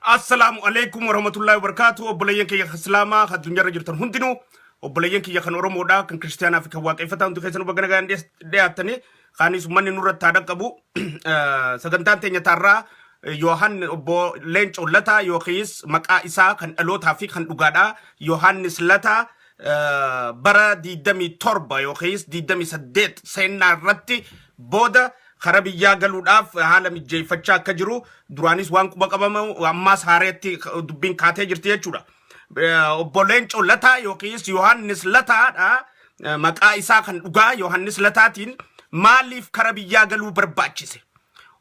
Assalaamu alaikum warahmatullahi wabarakatuh. Obboleeyyan kiyya kan Islaamaa kan addunyaarra jirtan hundinuu, obboleeyyan kiyya kan Oromoodhaa, kan Kiristaanaa fi kan Waaqeffataa hundi keessanuu baga nagaan dhiyaattanii. Kaanis uummanni nurratti haa dhaqqabu. Sagantaan teenya taarraa Yohan obbo Leencoo Lataa yookiis maqaa isaa kan dhalootaa fi kan dhugaadhaa Yohaannis Lataa bara 27 yookiis 28 seennaa irratti booda kara biyyaa galuudhaaf haala mijjeeffachaa akka jiru duraanis waan quba qabamu, ammaas haareetti dubbiin kaatee jirti jechuudha. Obbo Leencoo Lataa yookiis Yohaannis Lataadha. Maqaa isaa kan dhugaa Yohaannis Lataatiin maaliif kara biyyaa galuu barbaachise?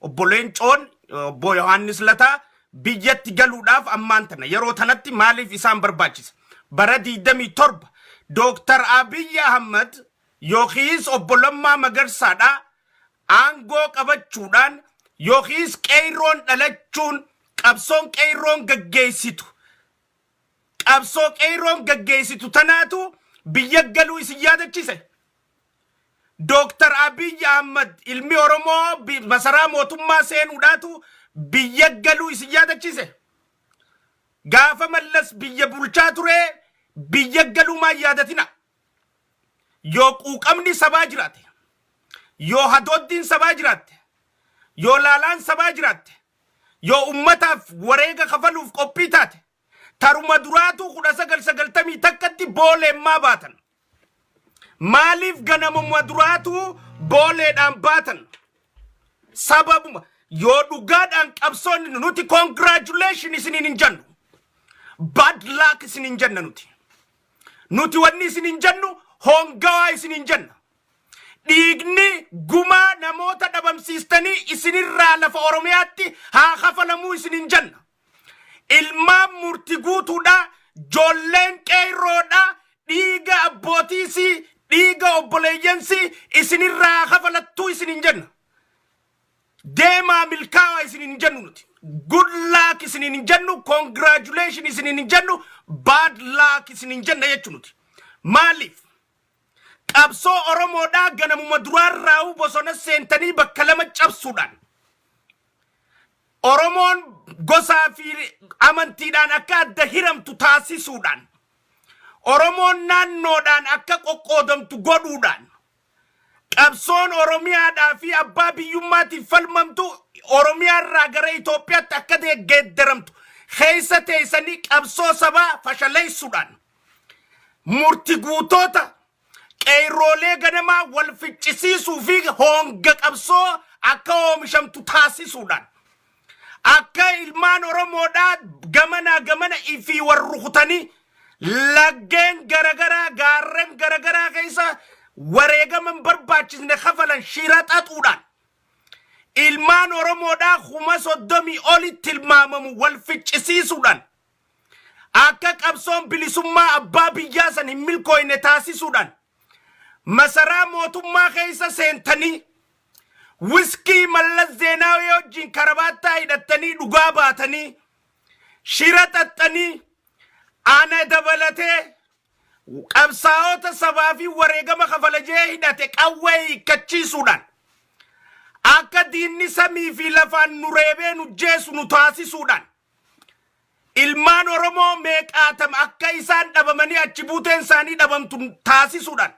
Obbo Leencoon, obbo Yohaannis Lataa biyyatti galuudhaaf ammaan tana yeroo tanatti maaliif isaan barbaachise? Bara 27 Dooktar Abiyyi Ahmad yookiis obbo Lammaa Magarsaadha aangoo qabachuudhaan yookiis qeerroon dhalachuun, qabsoon qeerroon gaggeessitu, qabsoo qeerroon gaggeessitu tanaatu biyya galuu isin yaadachise. Dooktar Abiyyi Ahmad ilmi Oromoo masaraa mootummaa seenuudhaatu biyya galuu isin yaadachise. Gaafa Mallas biyya bulchaa ture biyya galuu maan yaadatina? Yoo quuqamni sabaa jiraate, yoo hadooddiin sabaa jiraatte, yoo laalaan sabaa jiraatte, yoo ummataaf wareega kafaluuf qophii taate, taruma duraatuu 1991tti Booleen maa baatan? Maaliif ganamuma duraatuu Booleedhaan baatan? Sababuma yoo dhugaadhaan qabsoonni, nuti congratulation isiniin hin jennu. Bad luck isiniin jenna nuti. Nuti wanni isin hin jennu hongawaa isin hin jenna. Dhiigni gumaa namoota dhabamsiistanii isinirraa lafa Oromiyaatti haa kafalamuu isin hin jenna. Ilmaan murti guutuudha, joolleen qeerroodha, dhiiga abbootiisii, dhiiga obboleeyyansii isinirraa haa kafalattuu isin hin jenna. Deemaa milkaa'aa isin hin jennu nuti. Good luck isin hin jennu, congratulation isin hin jennu, bad luck isin hin jenna jechu nuti. Maaliif? Qabsoo Oromoodhaa ganamuma duraarraa'uu bosona seentanii bakka lama cabsuudhaan Oromoon gosaa fi amantiidhaan akka adda hiramtu taasisuudhaan, Oromoon naannoodhaan akka qoqqoodamtu godhuudhaan, qabsoon Oromiyaadhaa fi abbaa biyyummaatiif falmamtu Oromiyaarraa gara Itoophiyaatti akka geeddaramtu keessa teessanii qabsoo sabaa fashaleessuudhaan, murti guutoota qeerroolee ganamaa wal ficcisiisuu fi honga qabsoo akka oomishamtu taasisuudhaan, akka ilmaan Oromoodhaa gamanaa gamana ifii wal rukutanii laggeen garagaraa, gaarren garagaraa keessa wareegama hin barbaachisne kafalan shira xaxuudhaan, ilmaan Oromoodhaa 30,000 olitti tilmaamamu wal ficcisiisuudhaan, akka qabsoon bilisummaa abbaa biyyaa san hin milkooyne taasisuudhaan, masaraa mootummaa keessa seentanii wiskii Mallas Zeenaawii wajjin karabaattaa hidhattanii dhugaa baatanii shira xaxxanii, ana dabalatee qabsaa'ota sabaa fi wareegama kafalajee hidhate qawwee hiikkachiisuudhaan, akka diinni samii fi lafaan nu reebee nu jeesu nu taasisuudhaan, ilmaan Oromoo meeqaatam akka isaan dhabamanii achi buuteen isaanii dhabamtu taasisuudhaan,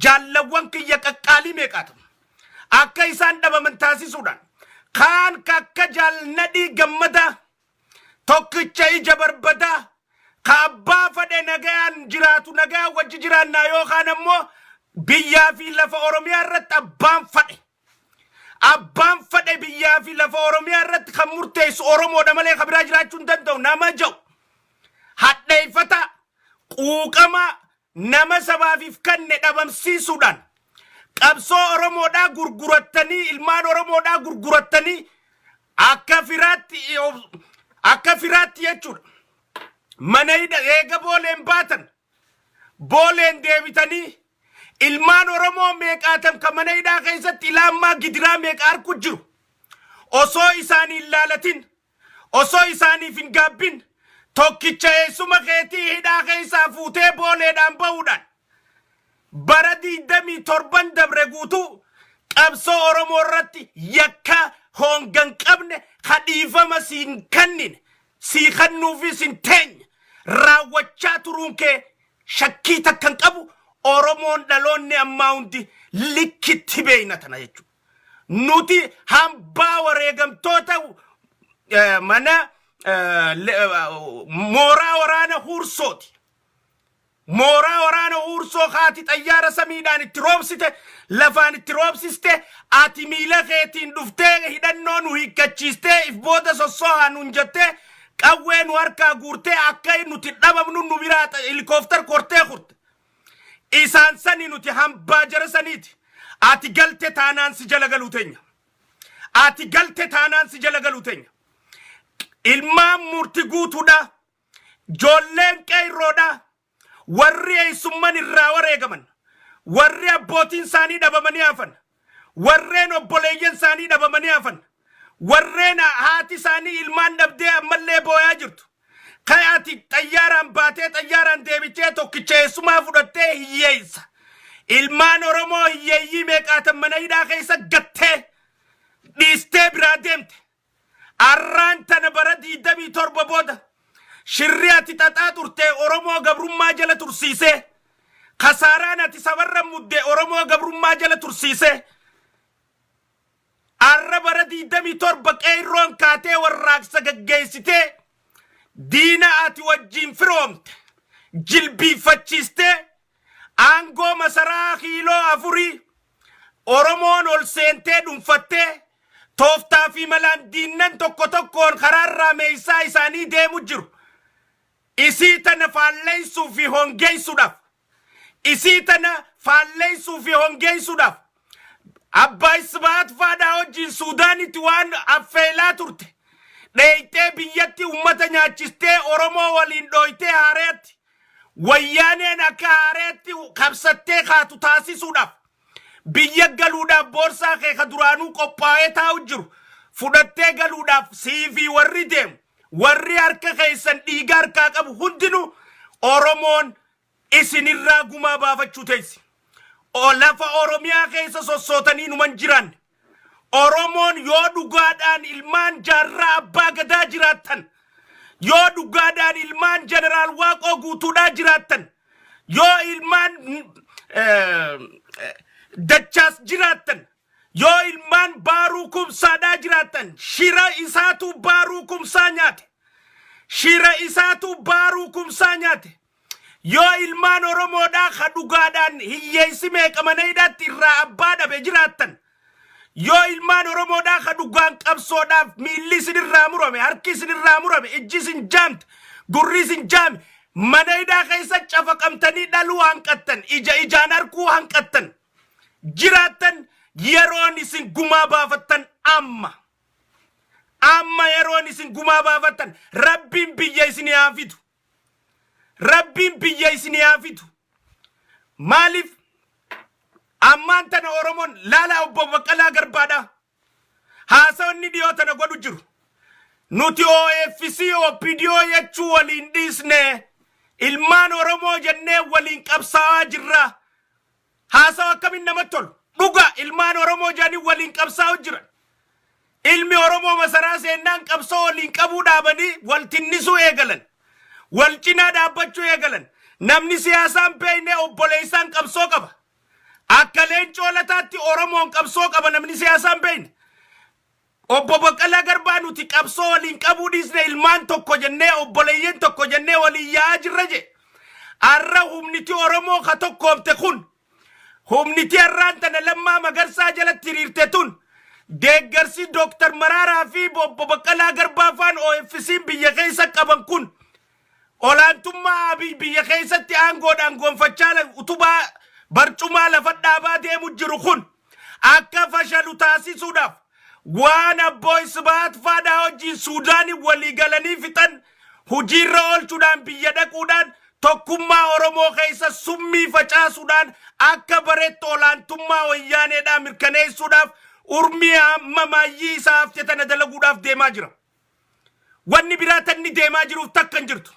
jaallawwan kiyya qaqqaalii meeqaatam akka isaan dhabaman taasisuudhaan, kaan akka Jaalnadhii Gammadaa tokkicha ija barbadaa ka abbaa fadhe nagayaan jiraatu nagayaan wajji jiraannaa yookaan ammoo biyyaa fi lafa Oromiyaa irratti abbaan fadhe biyyaa fi lafa Oromiyaa irratti kan murteessu Oromoodha malee kan biraa jiraachuu hin danda'u nama ja'u hadheeffata quuqama nama sabaafiif kanne dhabamsiisuudhaan, qabsoo Oromoodhaa gurgurattanii, ilmaan Oromoodhaa gurgurattanii akka firaatti jechuudha. Mana hidha eega Booleen baatan, Booleen deebitanii ilmaan Oromoo meeqaatam kan mana hidhaa keessatti ilaammaa gidiraa meeqa arku jiru osoo isaanii hin laalatin, osoo isaaniif hin gaabbin, tokkicha eessuma keetii hidhaa keessaa fuutee Booleedhaan bahuudhaan bara 27n dabre guutuu qabsoo Oromoo irratti yakka hongan qabne kadhiifama siin kennine. Sii kennuufis hin teenye. Raawwachaa turuun kee shakkii takka hin qabu. Oromoon dhaloonni ammaa hundi likkitti beeyna tana jechuudha. Nuti hambaa wareegamtoota mana mooraa waraana Huursooti. Mooraa waraana Huursoo haati xayyaara samiidhaan itti roobsite, lafaan itti roobsiste, ati miila keetiin dhuftee hidhannoo nu hiikkachiistee, if booda sossoohaa nuun jettee, qawwee nu harkaa guurtee, akka nuti dhabamnu nu biraa helikooftara kortee kurte. Isaan sani nuti hambaa jara saniiti. Ati galte taanaan si jala galuu teenya. Ati galte taanaan si jala galuu teenya. Ilmaan murti guutuudha. Ijoolleen qeerroodha. Warri eessumman irraa wareegaman. Warri abbootiin isaanii dhabamanii hafan. Warreen obboleeyyan isaanii dhabamanii hafan. Warreen haati isaanii ilmaan dhabdee ammallee booyaa jirtu. Kan ati xayyaaraan baatee xayyaaraan deebichee tokkicha eessumaa fudhattee hiyyeessa. Ilmaan Oromoo hiyyeeyyii meeqaatan mana hidhaa keessa gattee dhiistee biraa deemte. Arraan tana bara 27 booda shirri ati xaxaa turte Oromoo gabrummaa jala tursiisee, kasaaraan ati sabarra mudde Oromoo gabrummaa jala tursiisee, arra bara 27 qeerroon kaatee warraaqsa gaggeessitee diina ati wajjiin firoomte jilbiiffachiistee aangoo masaraa kiiloo afurii Oromoon ol seentee dhuunfattee tooftaa fi malaan diinnan tokko tokkoon karaarraa meeysaa isaanii deemu jiru. Isii tana faalleessuu fi hongeessuudhaaf, isii tana faalleessuu fi hongeessuudhaaf Abbaa Isbaat faadhaa wajjin Suudaanitti waan affeelaa turte. Dheeyxee biyyatti ummata nyaachistee Oromoo waliin dhooytee haareetti. Wayyaaneen akka haareetti kabsattee kaatu taasisuudhaaf biyya galuudhaaf boorsaa kee ka duraanuu qophaa'ee taa'u jiru fudhattee galuudhaaf sii fi warri deemu, warri harka keessan dhiiga harkaa qabu hundinuu, Oromoon isinirraa gumaa baafachuu teessi. Lafa Oromiyaa keessa sossootanii numan jiraanne. Oromoon yoo dhugaadhaan ilmaan Jaarraa Abbaa Gadaa jiraattan, yoo dhugaadhaan ilmaan Jeneraal Waaqoo Guutuudhaa jiraattan, yoo ilmaan Dachaas jiraattan, yoo ilmaan Baaruu Kumsaadhaa jiraattan, shira isaatu Baaruu Kumsaa nyaate. Shira isaatu Baaruu Kumsaa nyaate. Yoo ilmaan Oromoodhaa ka dhugaadhaan hiyyeessi meeqa mana hidhaatti irraa abbaa dhabe jiraattan, yoo ilmaan Oromoodhaa ka dhugaan qabsoodhaaf miilli isinirraa murame, harki isinirraa murame, ijji isin jaamte, gurri isin jaame, mana hidhaa keessa cafaqamtanii dhaluu hanqattan, ija ijaan arguu hanqattan jiraattan, yeroon isin gumaa baafattan amma. Amma yeroon isin gumaa baafattan. Rabbiin biyya isin haa fidu. Rabbiin biyya isin haa fidu. Maaliif ammaan tana Oromoon laala obbo Baqqalaa Garbaadha. Haasawni dhiyoo tana godhu jiru. Nuti OFC OPDO jechuu waliin dhiisne, ilmaan Oromoo jennee waliin qabsaa'aa jirra. Haasawa akkamiin namatti tolu. Dhuga ilmaan Oromoo jedhanii waliin qabsaa'u jiran. Ilmi Oromoo masaraa seennaan qabsoo waliin qabuu dhaabanii wal tinnisuu eegalan. Wal cinaa dhaabbachuu eegalan. Namni siyaasaan beekne obboleessaan qabsoo qaba. Akka Leencoo Lataatti Oromoon qabsoo qaba namni siyaasaan beekne. Obbo Baqqalaa Garbaa nuti qabsoo waliin qabuu dhiisne, ilmaan tokko jennee, obboleeyyan tokko jennee waliin yaa'aa jirra je. Har'a humniti Oromoo ka tokkoomte kun, humniti har'aan tana Lammaa Magarsaa jalatti hiriirte tun, deeggarsi Dooktar Maraaraa fi obbo Baqqalaa Garbaa faan OFC'n biyya keessa qaban kun, olaantummaa Abiy biyya keessatti aangoodhaan gonfachaa utubaa barcumaa lafa dhaabaa deemu jiru kun akka fashalu taasisuudhaaf waan abboo Isbaat faadhaa wajjin Suudaanii walii galanii fixan hojiirra oolchuudhaan biyya dhaquudhaan tokkummaa Oromoo keessa summii facaasuudhaan akka bareetti olaantummaa wayyaaneedhaa mirkaneessuudhaaf urmii hamma maayyii isaa hafte tana dalaguudhaaf deemaa jira. Wanni biraa tanni deemaa jiruuf takka hin jirtu.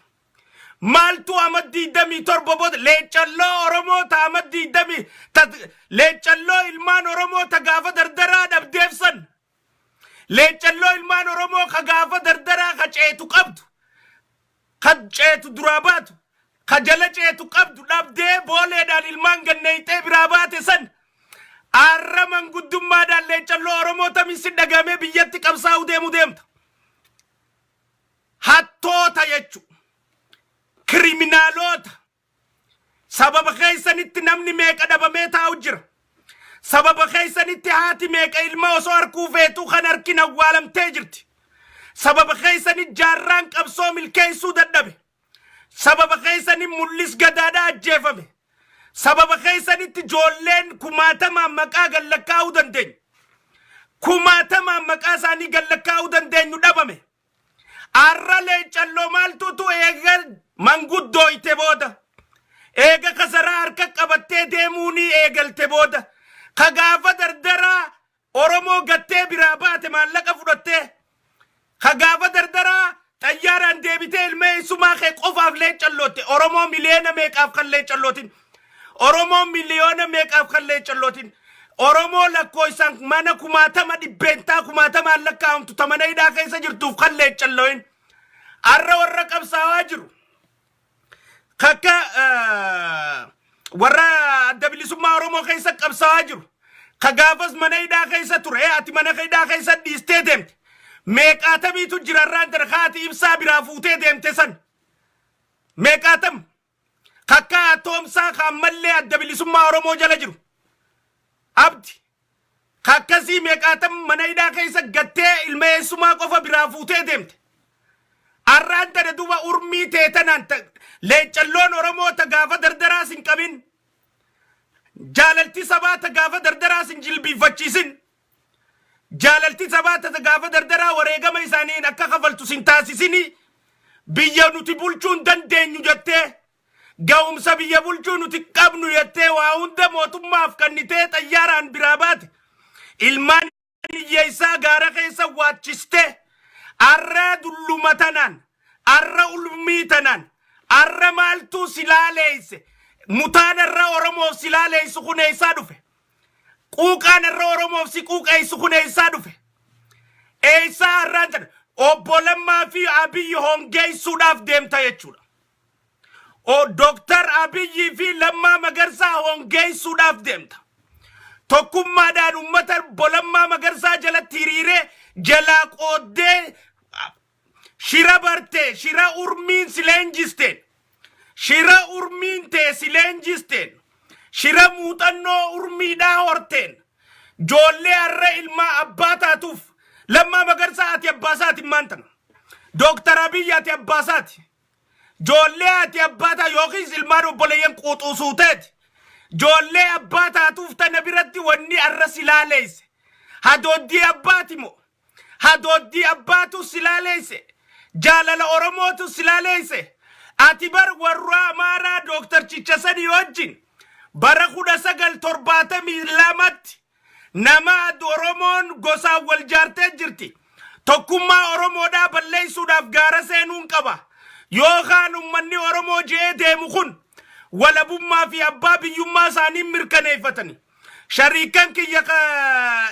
Maaltu amma 27 booda leeccalloo Oromoo ta amma diidamii ta leeccalloo ilmaan Oromoo ta gaafa dardaraa dhabdeef san, leeccalloo ilmaan Oromoo ka gaafa dardaraa ka ceetu qabdu Ka ceetu duraa baatu, ka jala ceetu qabdu dhabdee booleedhaan ilmaan ganneeyxee biraa baate san arra manguddummaadhaan leeccalloo Oromoo tamiin si dhagamee biyyatti qabsaa'uu deemu deemta. Hattoota jechu. Kiriminaaloota. Sababa keessanitti namni meeqa dhabamee taa'u jira. Sababa keessanitti haati meeqa ilma osoo harkuu feetuu kan harkin awwaalamtee jirti. Sababa keessanitti jaarraan qabsoo milkeessuu dadhabe. Sababa keessanitti mul'is gadaadhaa ajjeefame. Sababa keessanitti ijoolleen kumaatamaan maqaa gallakkaa'uu dandeenyu. Kumaatamaan maqaa isaanii gallakkaa'uu dandeenyu dhabame. Arra leencalloo maaltutu eega manguddooyte booda, eega kasaraa harka qabattee deemuunii eegalte booda, ka gaafa dardaraa Oromoo gattee biraa baate maallaqa fudhattee, ka gaafa dardaraa xayyaaraan deebitee ilma eessumaa kee qofaaf leencallootte, Oromoo miliyoona meeqaaf kan leencallootin, Oromoo miliyoona meeqaaf kan leencallootin, Oromoo lakkoofsaan mana kumaatama dhibbeentaa kumaatamaan lakkaa'amtu ta mana hidhaa keessa jirtuuf kan leeccallooyin. Arra warra qabsaawaa jiru. Kakka warra adda bilisummaa Oromoo keessa qabsaawaa jiru. Ka gaafas mana hidhaa keessa ture ati mana hidhaa keessa dhiistee deemte. Meeqaatamiitu jira irraan tana kaati ibsaa biraa fuutee deemte san. Meeqaatam. Kakka atoomsaa ka ammallee adda bilisummaa Oromoo jala jiru. Abdi. Kakkasii meeqaatam mana hidhaa keessa gattee ilma eessumaa qofa biraa fuutee deemte. Arraan tana duba urmii teetanaan leencalloon Oromoo ta gaafa dardaraas hin qabin. Jaalalti sabaa ta gaafa dardaraas hin jilbiiffachiisin. Jaalalti sabaa ta gaafa dardaraa wareegama isaaniin akka kafaltu sin taasisini. Biyya nuti bulchuu hin dandeenyu jettee, ga'umsa biyya bulchuu nuti qabnu jettee waa hunda mootummaaf kannitee xayyaaraan biraa baate. Ilmaan hiyyeessaa gaara keessa waachistee arra dulluma tanaan, arra ulmii tanaan, arra maaltuu silaaleesse? Mutaan arra Oromoof silaaleessu kun eessaa dhufe? Quuqaan arra Oromoof si quuqeessu kun eessaa dhufe? Eessaa har'aan tana obbo Lammaa fi Abiyyi hongeessuudhaaf deemta jechuudha. O Dooktar Abiyyii fi Lammaa Magarsaa hongeessuudhaaf deemta. Tokkummaadhaan uummata obbo Lammaa Magarsaa jalatti hiriiree jalaa qooddee shira bartee, shira urmiin si leenjisteen, shira urmiin tee si leenjisteen, shira muuxannoo urmiidhaa horteen, joollee har'a ilmaa abbaa taatuuf. Lammaa Magarsaa, ati abbaa isaati maal tana? Dooktar Abiyyi, ati abbaa isaati. Joollee ati abbaa taa yookiis ilmaan obboleeyyan quuxuusuu teeti. Joollee abbaa taatuuf tana biratti wanni har'a si laaleesse. Hadooddii abbaati moo? Hadooddii abbaatu si laaleesse? Jaalala Oromootu si laaleesse? Ati bar warra Amaaraa Dooktar Chichasanii wajjin bara 1972tti nama Oromoon gosaan wal jaartee jirti. Tokkummaa Oromoodhaa balleessuudhaaf gaara seenuun qaba. Yookaan uummanni Oromoo je'ee deemu kun walabummaa fi abbaa biyyummaa isaanii mirkaneeffatani. Shariikan kiyya ka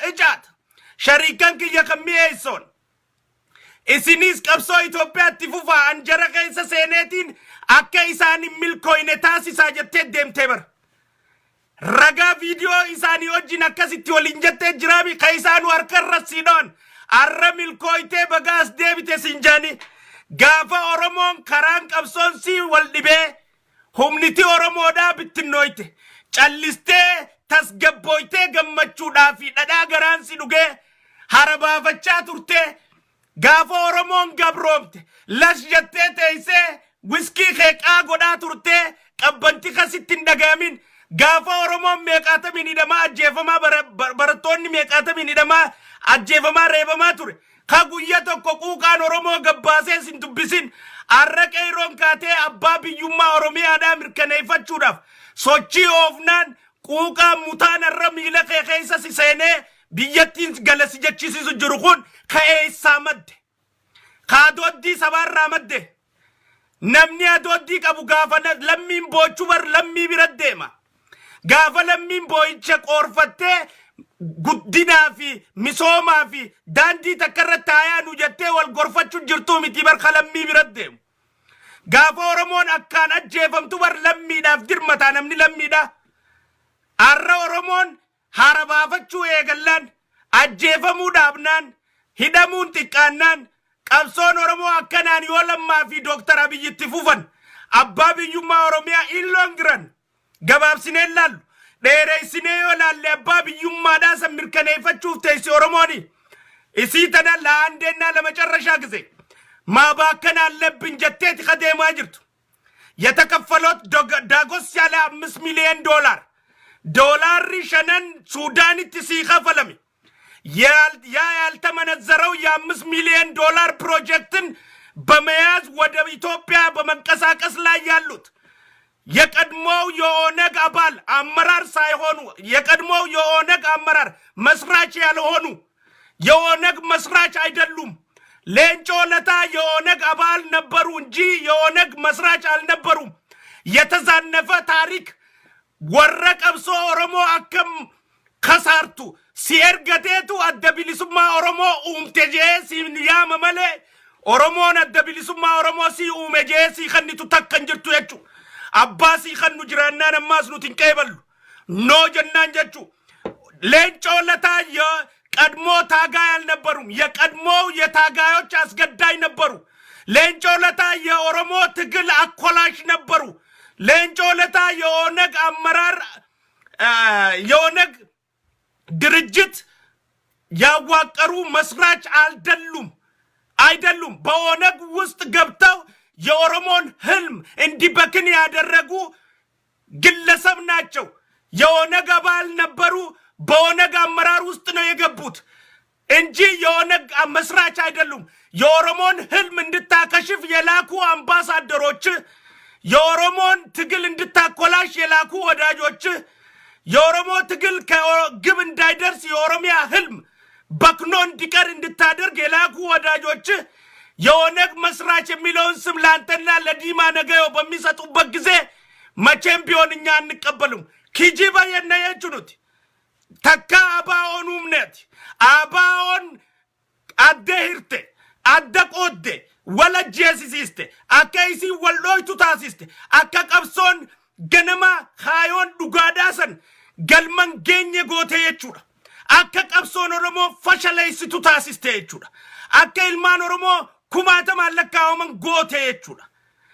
icaata. Shariikan kiyya kan mi'eessoon. Isinis qabsoo Itoophiyaatti fufaa, an jara keessa seeneetiin akka isaan hin milkooyne taasisaa jettee deemtee bara. Ragaa viidiyoo isaanii wajjin akkasitti waliin jettee jiraami ka isaanu harka irra siidhaan arra milkooytee bagaas deebite siin jaani. Gaafa Oromoon karaan qabsoon sii wal dhibee humniti Oromoodhaa bittinnooyte, callistee tasgabbooytee gammachuudhaa fi dhadhaa garaan si dhugee hara baafachaa turtee, gaafa Oromoon gabroomte lash jettee teessee wiskii keeqaa godhaa turtee qabbanti kasitti hin dhagayamin. Gaafa Oromoon meeqaatamiin hidhamaa ajjeefamaa, barattoonni meeqaatamiin hidhamaa, ajjeefamaa, reebamaa ture, ka guyya tokko quuqaan Oromoo gabbaasee sin dubbisin, arra qeeyroon kaatee abbaa biyyummaa Oromiyaadhaa mirkaneeffachuudhaaf sochii oofnaan, quuqaan mutaan arra miila kee keessa si seenee biyyattiin gala si jechisiisu jiru kun ka eessaa madde? Ka adooddii sabaarraa madde? Namni adooddii qabu gaafa lammiin boochuu bar lammii bira deema. Gaafa lammiin boo'icha qoorfattee guddinaa fi misoomaa fi daandii takka irratti haayaa nu jettee wal gorfachuu jirtuu miti bar ka lammii bira deemu. Gaafa Oromoon akkaan ajjeefamtu bar lammiidhaaf dirmataa namni lammiidha. Har'a Oromoon haara baafachuu eegallaan, ajjeefamuu dhaabnaan, hidhamuun xiqqaannaan, qabsoon Oromoo akkanaan yoo Lammaa fi Dooktar Abiyyi itti fufan abbaa biyyummaa Oromiyaa in long run gabaabsinee laallu dheeressinee yoo laalle abbaa biyyummaadhaa san mirkaneeffachuuf teessi Oromooni. Isii tana ለአንዴና ለመጨረሻ ጊዜ ማባከን አለብን jetteeti ka deemaa jirtu. የተከፈለው ዳጎስ ያለ 5 ሚሊዮን ዶላር ዶላሪ shanan ሱዳኒtti sii kafalame ያ ያልተመነዘረው የ5 ሚሊዮን ዶላር ፕሮጀክትን በመያዝ ወደ ኢትዮጵያ በመንቀሳቀስ ላይ ያሉት የቀድሞው የኦነግ አባል አመራር ሳይሆኑ፣ የቀድሞው የኦነግ አመራር መስራች ያልሆኑ፣ የኦነግ መስራች አይደሉም። ሌንጮ ለታ የኦነግ አባል ነበሩ እንጂ የኦነግ መስራች አልነበሩም። የተዛነፈ ታሪክ warra qabsoo Oromoo akkam kasaartu si ergateetu Adda Bilisummaa Oromoo uumte jee siin yaama malee Oromoon Adda Bilisummaa Oromoo si uume jee sii kannitu takka hin jirtu jechu. Abbaa sii kannu jiraannaan ammaas nuti hin qeeballu. No jennaan jechu. ሌንጮ ለታ የቀድሞ ታጋይ አልነበሩም። የቀድሞው የታጋዮች አስገዳይ ነበሩ። ሌንጮ ለታ የኦሮሞ ትግል አኮላሽ ነበሩ። ሌንጮ ለታ የኦነግ አመራር የኦነግ ድርጅት ያዋቀሩ መስራች አልደሉም አይደሉም። በኦነግ ውስጥ ገብተው የኦሮሞን ህልም እንዲበክን ያደረጉ ግለሰብ ናቸው። የኦነግ አባል ነበሩ። በኦነግ አመራር ውስጥ ነው የገቡት እንጂ የኦነግ መስራች አይደሉም። የኦሮሞን ህልም እንድታከሽፍ የላኩ አምባሳደሮች፣ የኦሮሞን ትግል እንድታኮላሽ የላኩ ወዳጆች፣ የኦሮሞ ትግል ከግብ እንዳይደርስ የኦሮሚያ ህልም በክኖ እንዲቀር እንድታደርግ የላኩ ወዳጆች የኦነግ መስራች የሚለውን ስም ለአንተና ለዲማ ነገዮ በሚሰጡበት ጊዜ መቼም ቢሆን እኛ አንቀበልም። Kijiba jenna jechuu nuti. Takka ABO'n uumneeti. ABO'n adda hirte, adda qoodde, wal ajjeesisiiste, akka isiin wal dhooytu taasiste, akka qabsoon ganama kaayoon dhugaadhaa san galman geenye goote jechuudha. Akka qabsoon Oromoo fashaleessitu taasiste jechuudha. Akka ilmaan Oromoo kumaatamaan lakkaa'aman goote jechuudha.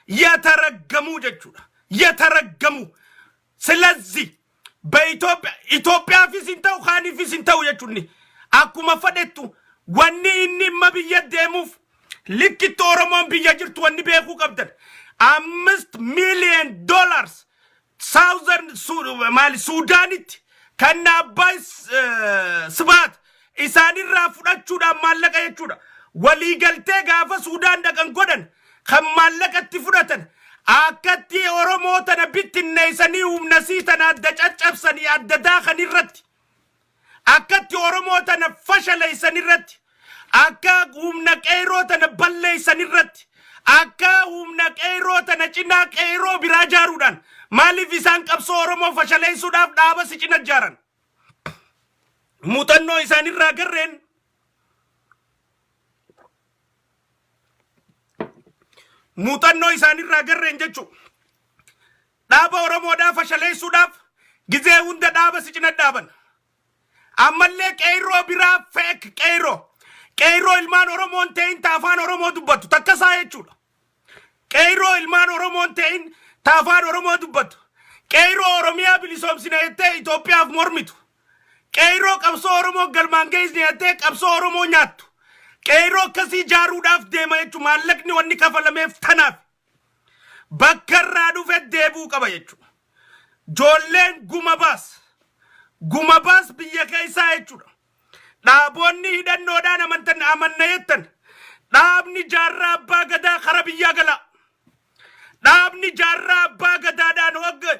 የተረገሙ jechuudha. የተረገሙ። ስለዚህ በኢትዮጵያ Itoophiyaafis hin ta'u, kaaniifis hin ta'u jechuun akkuma fedhettu wanni inni imma biyya deemuuf likkitti Oromoon biyya jirtu wanni beekuu qabdan 5 million dollars Southern maali Suudaanitti kan Abbaay Sibaat isaanirraa fudhachuudhaan maallaqa jechuudha. Waliigaltee gaafa Suudaan dhaqan godhan kan maallaqatti fudhatan akkatti Oromoo tana bittinneessanii humna sii tana adda caccabsanii adda daakan irratti, akkatti Oromoo tana fashaleessan irratti, akka humna qeeroo tana balleessan irratti, akka humna qeeroo tana cinaa qeeroo biraa jaaruudhaan. Maaliif isaan qabsoo Oromoo fashaleessuudhaaf dhaaba si cina jaaran? Muuxannoo isaanirraa garreen muuxannoo isaanirraa garreen jechuudha. Dhaaba Oromoodhaa fashaleessuudhaaf gizee hunda dhaaba si cina dhaaban. Ammallee qeerroo biraa, fake qeerroo. Qeerroo ilmaan Oromoon ta'in ta afaan Oromoo dubbattu takka isaa jechuudha. Qeerroo ilmaan Oromoon ta'in ta afaan Oromoo dubbattu. Qeerroo Oromiyaa bilisoomsina jettee Itoophiyaaf mormitu. Qeerroo qabsoo Oromoo galmaan geessine jettee qabsoo Oromoo nyaattu. Qeerroo akkasii ijaaruudhaaf deema jechuudha. Maallaqni wanni kafalameef tanaaf. Bakka irraa dhufe deebi'uu qaba jechuudha. Joolleen guma baas. Guma baas biyya keessaa jechuudha. Dhaaboonni hidhannoodhaan amantan amanna jettan. Dhaabni Jaarraa Abbaa Gadaa kara biyyaa gala. Dhaabni Jaarraa Abbaa Gadaadhaan hogga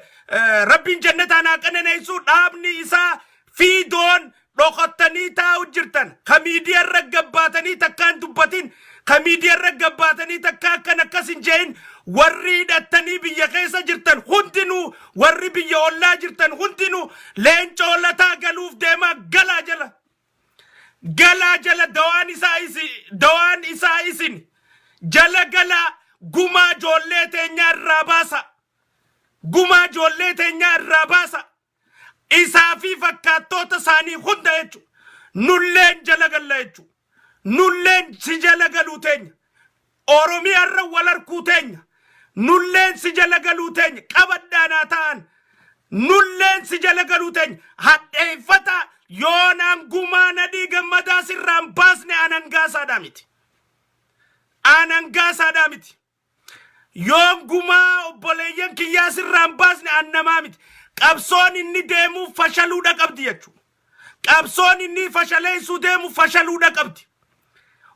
Rabbiin jannataan haa qananeessu dhaabni isaa fiidoon dhokottanii taa'u jirtan, ka miidiyaa irra gabbaatanii takkaan dubbatin, ka miidiyaa irra gabbaatanii takka akkan akkas hin je'in, warri hidhattanii biyya keessa jirtan hundinuu, warri biyya ollaa jirtan hundinuu, Leencoo Lataa galuuf deemaa, galaa jala. Galaa jala, dawaan isaa isin, dawaan isaa isin jala galaa. Gumaa ijoollee teenyaa irraa baasa. Gumaa ijoollee teenyaa irraa baasa. Isaa fi fakkaattoota isaanii hunda jechuudha. Nulleen jala galla jechuudha. Nulleen si jala galuu teenya. Oromiyaarra wal harkuu teenya. Nulleen si jala galuu teenya. Qabadhaanaa ta'an. Nulleen si jala galuu teenya. Hadheeffata yoonaan gumaa Nadhii Gammadaa sirraan baasne anangaasaadhaa miti. Anangaasaadhaa miti. Yoon gumaa obboleeyyan kiyyaa sirraan baasne an namaa miti. Qabsoon inni deemuuf fashaluudha qabdi jechuudha. Qabsoon inni fashaleessuu deemu fashaluudha qabdi.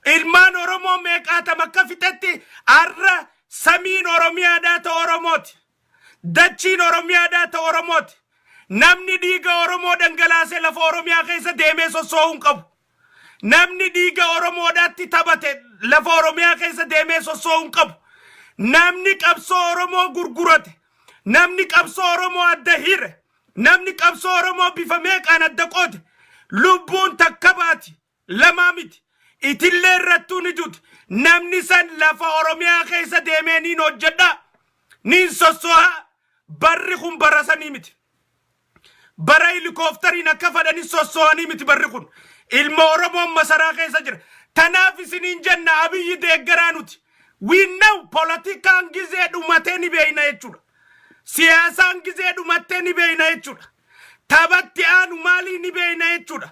Ilmaan Oromoo meeqaatam akka fixetti har'a samiin Oromiyaadhaa ta'e Oromooti. Dachiin Oromiyaadhaa ta'e Oromooti. Namni dhiiga Oromoo dhangalaasee lafa Oromiyaa keessa deemee sossoo'uu hin qabu. Namni dhiiga Oromoodhaatti taphate lafa Oromiyaa keessa deemee sossoo'uu hin qabu. Namni qabsoo Oromoo gurgurate, namni qabsoo Oromoo adda hire, namni qabsoo Oromoo bifa meeqaan adda qoode, lubbuun takka baati, lamaa miti. Itillee irrattuu ni duuti. Namni san lafa Oromiyaa keessa deemee niin hojjedha, niin sossooha. Barri kun bara sanii miti. Bara helikooftariin akka fadhanii sossoo'anii miti barri kun. Ilma Oromoon masaraa keessa jira. Tanaaf isiniin jenna, Abiyyi deeggaraa nuti. We know politikaan gizee dhumatee ni beeyna jechuudha. Siyaasaan gizee dhumattee ni beeyna jechuudha. Taphatti aanu maalii ni beeyna jechuudha.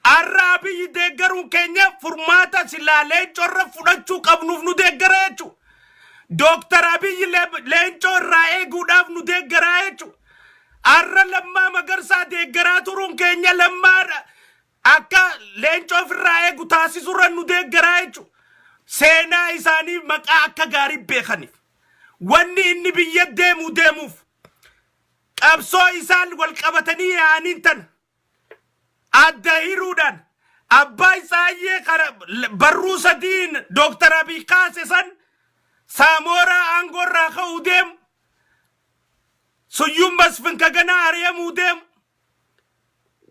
Har'a Abiyyi deeggaruun keenya furmaata silaa Leencorra fudhachuu qabnuuf nu deeggara jechuudha. Dooktar Abiyyi Leencoo irraa eeguudhaaf nu deeggaraa jechuudha. Har'a Lammaa Magarsaa deeggaraa turuun keenya Lammaa akka Leencoo ofirraa eegu taasisurra nu deeggaraa jechuudha. Seenaa isaanii maqaa akka gaarii beekaniif. Wanni inni biyya deemu deemuuf qabsoo isaan wal qabatanii yaa'aniin tana adda hiruudhaan abbaa isaayyee barruu sadiin Dooktar Abiy kaase san Saamoraa aangoorraa ka'uu deemu, Suyyuun Masfin kaganaa ari'amuu deemu,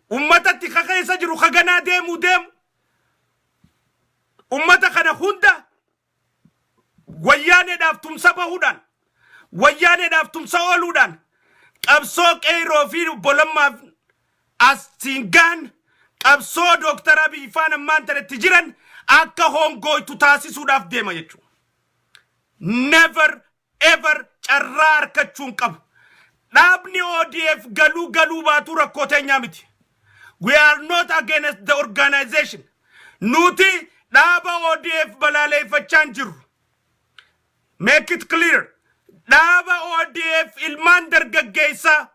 ummatatti ka keessa jiru kaganaa deemuu deemu, ummata kana hunda Wayyaaneedhaaf tumsa bahuudhaan, Wayyaaneedhaaf tumsa ooluudhaan qabsoo qeeroo fi obbo Lammaaf asiin gahan, qabsoo Dooktar Abiy faan ammaan tanatti jiran akka hongooytu taasisuudhaaf deema jechuudha. Never ever carraa harkachuu hin qabu. Dhaabni ODF galuu galuu baatu rakkoo teenyaa miti. We are not against the organization. Nuti dhaaba ODF balaaleeffachaa hin jirru. Make it clear. Dhaaba ODF ilmaan dargaggeessaa,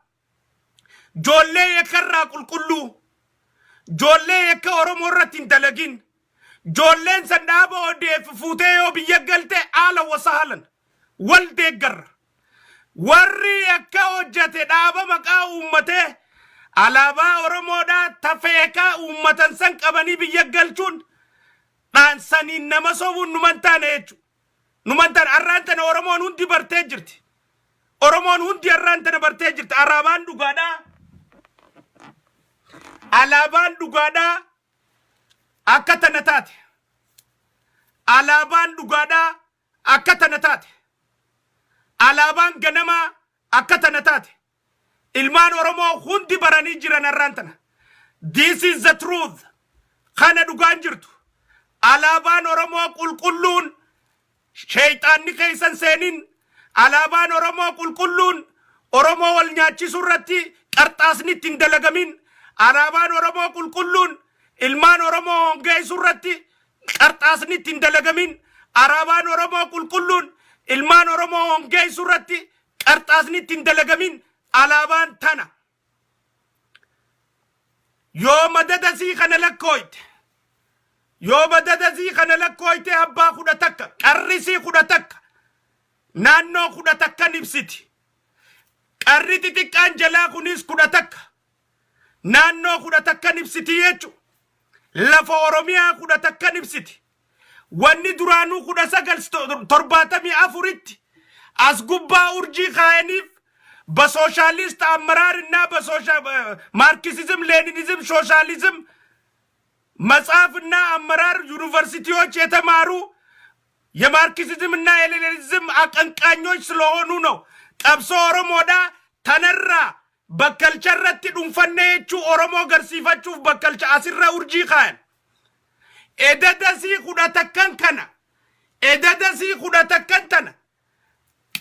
joollee yakkarraa qulqulluu, joollee yakka Oromoo irratti hin dalagin, joolleen san dhaaba ODF fuutee yoo biyya galte haala wasaalan wal deeggarra. Warri yakka hojjate dhaaba maqaa uummatee alaabaa Oromoodhaa tafeekaa uummatan san qabanii biyya galchuun dhaansaniin nama sobuun numan taane jechuudha. Numan taane. Arraan tana Oromoon hundi bartee jirti. Oromoon hundi arraan tana bartee jirti. Alaabaan dhugaadhaa. Alaabaan dhugaadhaa akka tana taate. Alaabaan dhugaadhaa akka tana taate. Alaabaan ganamaa akka tana taate. Ilmaan Oromoo hundi baranii jiran arraan tana. This is the truth. Kana dhugaan jirtu. Alaabaan Oromoo qulqulluun sheeyxaanni keessan seenin, alaabaan Oromoo qulqulluun Oromoo wal nyaachisuu irratti qarxaasni ittiin dalagamin, alaabaan Oromoo qulqulluun ilmaan Oromoo hongeessuu irratti qarxaasni ittiin dalagamin, alaabaan Oromoo qulqulluun ilmaan Oromoo hongeessuu irratti qarxaasni ittiin dalagamin alaabaan tana. Yoo madada sii kana lakkooyte, yoo madada sii kana lakkooyte, abbaa 11, qarrisii 11, naannoo 11n ibsiti. Qarri xixiqqaan jalaa kunis 11, naannoo 11n ibsiti jechu. Lafa Oromiyaa 11n ibsiti. Wanni duraanuu 1974tti as gubbaa urjii kaayaniif በሶሻሊስት አመራርና ማርክሲዝም ሌኒኒዝም ሶሻሊዝም መጽሐፍና አመራር ዩኒቨርሲቲዎች የተማሩ የማርክሲዝም እና የሌኒዝም አቀንቃኞች ስለሆኑ ነው። Qabsoo Oromoodhaa tanarraa Bakkalcha irratti dhuunfannee jechuu Oromoo garsiifachuuf Bakkalcha asirra urjii kaayan. Edadasii 11n kana, edadasii 11n tana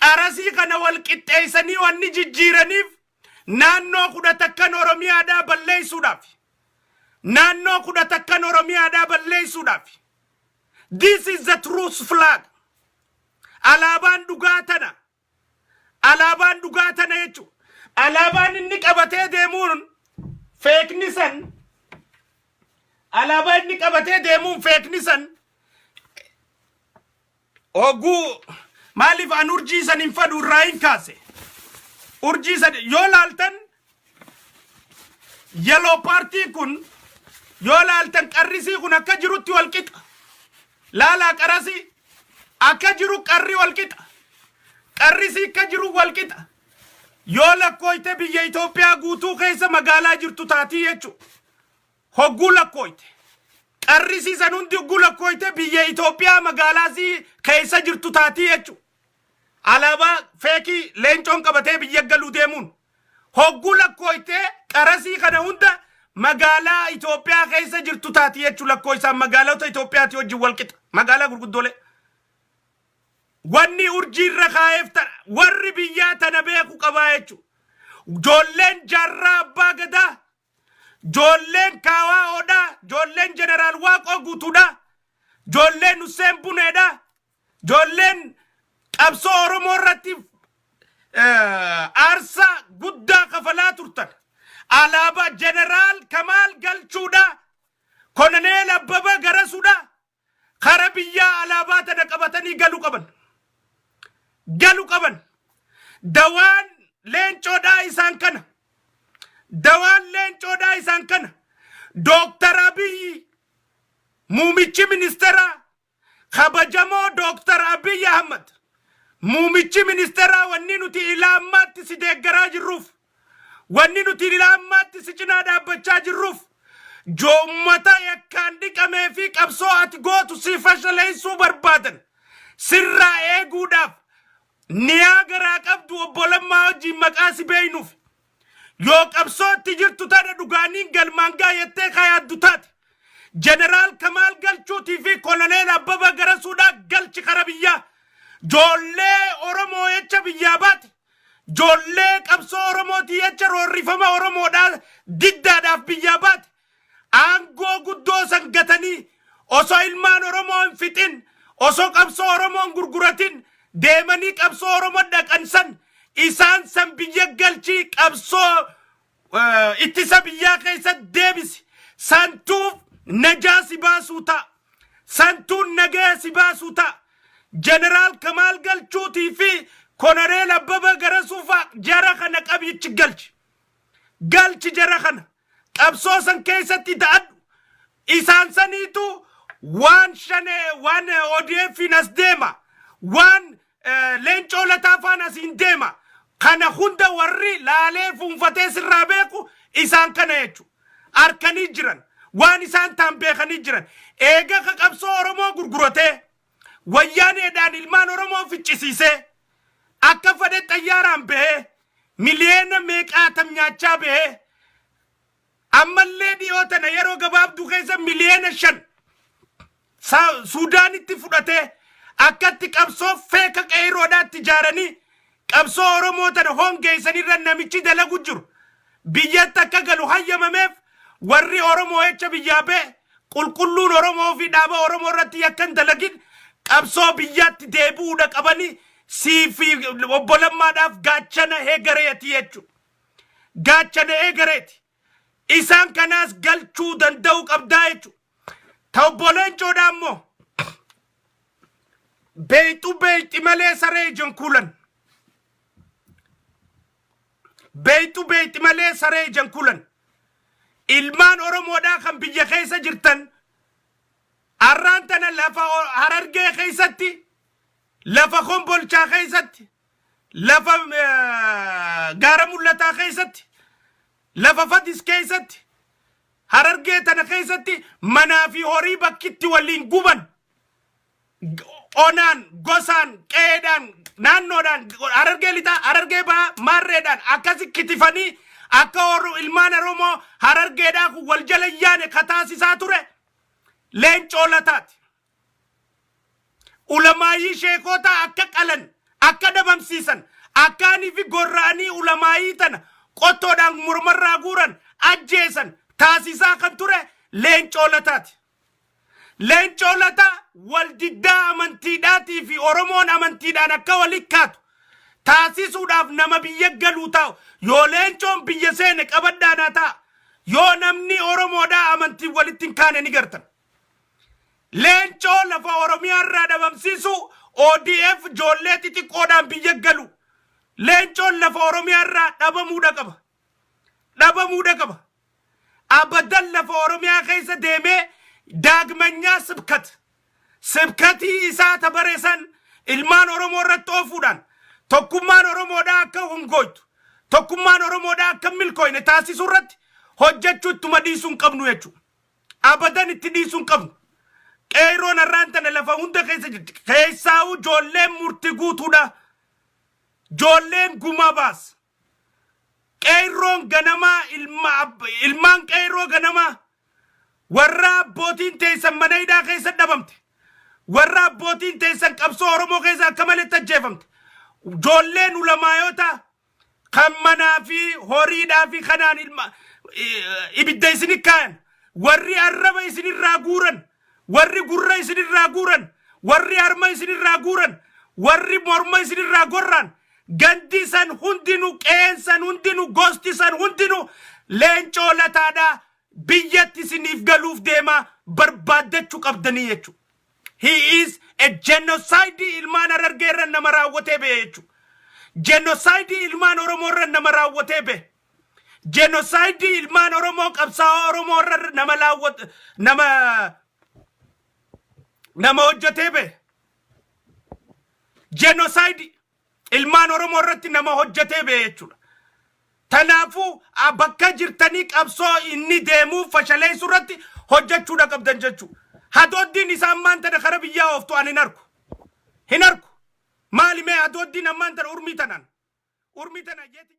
qarasii kana wal qixxeessanii wanni jijjiiraniif naannoo 11n Oromiyaadhaa balleessuudhaaf. Naannoo 11n Oromiyaadhaa balleessuudhaaf. This is the truth flag. Alaabaan dhugaa tana. Alaabaan dhugaa tana jechuudha. Alaabaan inni qabatee deemuun fake-ni san, alaabaa inni qabatee deemuun fake-ni san oguu maaliif an urjii san hin fadhu, irraa hin kaase. Urjii san yoo laaltan, yellow paartii kun yoo laaltan, qarrisii kun akka jirutti wal qixa. Laalaa, qarasii akka jiru qarri wal qixa. Qarrisii akka jiru wal qixa. Yoo lakkooyte biyya Itoophiyaa guutuu keessa magaalaa jirtu taatii jechuudha. Hogguu lakkooyte. Qarrisii san hundi hogguu lakkooyte biyya Itoophiyaa magaalaasii keessa jirtu taatii jechuudha. Alaabaa fake Leencoon qabatee biyya galuu deemuun. Hogguu lakkooyte qarasii kana hunda magaalaa Itoophiyaa keessa jirtu taati jechuudha, lakkooysaan magaalota Itoophiyaati wajjin wal qixa. Magaalaa gurguddoolee. Wanni urjii irra kaa'eef tana warri biyyaa tana beeku qabaa jechuudha. Ijoolleen Jaarraa Abbaa Gadaa, ijoolleen Kaawaa Odaa, ijoolleen Jeneraal Waaqoo Guutuudha, ijoolleen Hussein Buneedha, ijoolleen qabsoo Oromoo irratti aarsaa guddaa kafalaa turtan. Alaabaa Jeneraal Kamaal Galchuudha, Koloneel Abbabaa Garasuudha. Kara biyyaa alaabaa tana qabatanii galu qaban. Galu qaban. Dawaan Leencoodhaa isaan kana. Dawaan Leencoodhaa isaan kana. Dooktar Abiyyi, muumichi ministeeraa kabajamoo Dooktar Abiyyi Ahmad, muumichi ministeeraa, wanni nuti ilaa ammaatti si deeggaraa jirruuf, wanni nuti ilaa ammaatti si cinaa dhaabbachaa jirruuf, joommata yakkaan dhiqamee fi qabsoo ati gootu si fashaleessuu barbaadan sirraa eeguudhaaf, niyaa garaa qabdu Obbo Lammaa wajjin maqaa si beeynuuf, yoo qabsootti jirtu tana dhugaaniin galmaan gaayattee kayaaddu taate, Jeneraal Kamaal Galchuutii fi Koloneel Abbaba Garasuudhaa galchi kara biyyaa. Joollee Oromoo jecha biyyaa baate, joollee qabsoo Oromootii jecha roorrifama Oromoodhaa diddaadhaaf biyyaa baate, aangoo guddoo san gatanii osoo ilmaan Oromoo hin fixin, osoo qabsoo Oromoo hin gurguratin deemanii qabsoo Oromoo dhaqan san, isaan san biyya galchii, qabsoo ittisa biyyaa keessa deebisi. Santuuf najaa si baasuu ta'a. Santuun nagaya si baasuu ta'a. Jeneraal Kamaal Galchuutii fi Koloneel Abbaba Garasuufaa jara kana qabiichi galchi. Galchi jara kana. Qabsoo san keessatti ta'adhu. Isaan saniitu waan Shanee, waan ODF'n as deema, waan Leencoo Lataa faan asiin deema. Kana hunda warri laalee fuunfatee sirraa beeku isaan kana jechuudha. Arkanii jiran. Waan isaan taan beekanii jiran. Eega ka qabsoo Oromoo gurguratee Wayyaaneedhaan ilmaan Oromoo ficcisiisee, akka fedhe xayyaaraan bahee, miliyoona meeqaatam nyaachaa bahee, ammallee dhiyoo tana yeroo gabaabduu keessa miliyoona 5 Suudaanitti fudhatee akkatti qabsoo fake qeeyroodhaatti ijaaranii qabsoo Oromoo tana hongeessanirra namichi dalagu jiru biyyatti akka galu hayyamameef, warri Oromoo jecha biyyaa ba'e qulqulluun Oromoo fi dhaaba Oromoo irratti yakkan dalagin qabsoo biyyaatti deebi'uudha qabanii sii fi Obbo Lammaadhaaf gaachana heegareeti jechuudha. Gaachana eegareeti. Isaan kanaas galchuu danda'u qabdaa jechuudha. Ta Obbo Leencoodhaa immoo beeyxu beeyxi malee saree ijaan kuulan. Beeyxu beeyxi malee saree ijaan kuulan. Ilmaan Oromoodhaa kan biyya keessa jirtan, arraan tana lafa Harargee keessatti, lafa Kombolchaa keessatti, lafa Gaara Mul'ataa keessatti, lafa Fadis keessatti, Harargee tana keessatti manaa fi horii bakkitti waliin guban. Onaan, gosaan, qe'eedhaan, naannoodhaan, Harargee Lixaa, Harargee Bahaa, maarreedhaan akkasi kitifanii akka ilmaan Oromoo Harargeedhaa kun wal jala yaane kataasisaa ture Leencoo Lataati. Ulamaayii sheekota akka qalan, akka dhabamsiisan, akkaanii fi gorra'anii ulamaayii tana qottoodhaan mormarraa guuran, ajjeesan taasisaa kan ture Leencoo Lataati. Leencoo Lataa waldiddaa amantiidhaatii fi Oromoon amantiidhaan akka walit kaatu taasisuudhaaf nama biyya galuu taa'u. Yoo Leencoon biyya seene qabadhaanaa ta'a. Yoo namni Oromoodhaa amantii walitti hin kaane ni gartan. Leencoo lafa Oromiyaa irraa dhabamsiisu ODF ijoollee xixiqqoodhaan biyya galu. Leencoon lafa Oromiyaa irraa dhabamuudha qaba. Dhabamuudha qaba. Abadan lafa Oromiyaa keessa deemee daagmanyaa sibkat. Sibkatii isaa tabareessan ilmaan Oromoo irratti oofuudhaan tokkummaan Oromoodhaa akka hongooytu, tokkummaan Oromoodhaa akka milkooyne taasisuu irratti hojjechuu ittuma dhiisuu hin qabnu jechuudha. Abadan itti dhiisuu hin qabnu. Qeerroon har'aan tana lafa hunda keessa jirti. Keessaa'u ijoolleen murtii guutuudha. Ijoolleen gumaa baas. Qeerroon ganamaa, ilmaan qeerroo ganamaa, warra abbootiin teessan mana hidhaa keessa dhabamte. Warra abbootiin teessan qabsoo Oromoo keessa akka maletti ajjeefamte. Ijoolleen ulamaayota kan manaa fi horiidhaa fi kanaan ilma ibidda isinit kaayan, warri arraba isinirraa guuran, warri gurra isinirraa guuran, warri harma isinirraa guuran, warri morma isinirraa gorraan, gandi san hundinuu, qe'een san hundinuu, gosti san hundinuu Leencoo Lataadhaa biyyatti isiniif galuuf deemaa barbaaddachuu qabdanii jechuudha. He is a genocide ilmaan Harargee irra nama raawwatee ba'e jechuudha. Genocide ilmaan Oromoo irra nama raawwatee ba'e. Genocide ilmaan Oromoo, qabsaa'oo Oromoo irra nama laawwat nama hojjetee ba'e. Genocide ilmaan Oromoo irratti nama hojjetee ba'e jechuudha. Kanaafuu bakka jirtanii qabsoo inni deemuuf fashaleessuu irratti hojjechuudha qabdan jechuudha. Hadooddiin isaan maan tana kara biyyaa ooftu ani hin argu. Hin argu. Maali mee hadooddiin ammaan tana urmii tanaan? Urmii tana jeeti.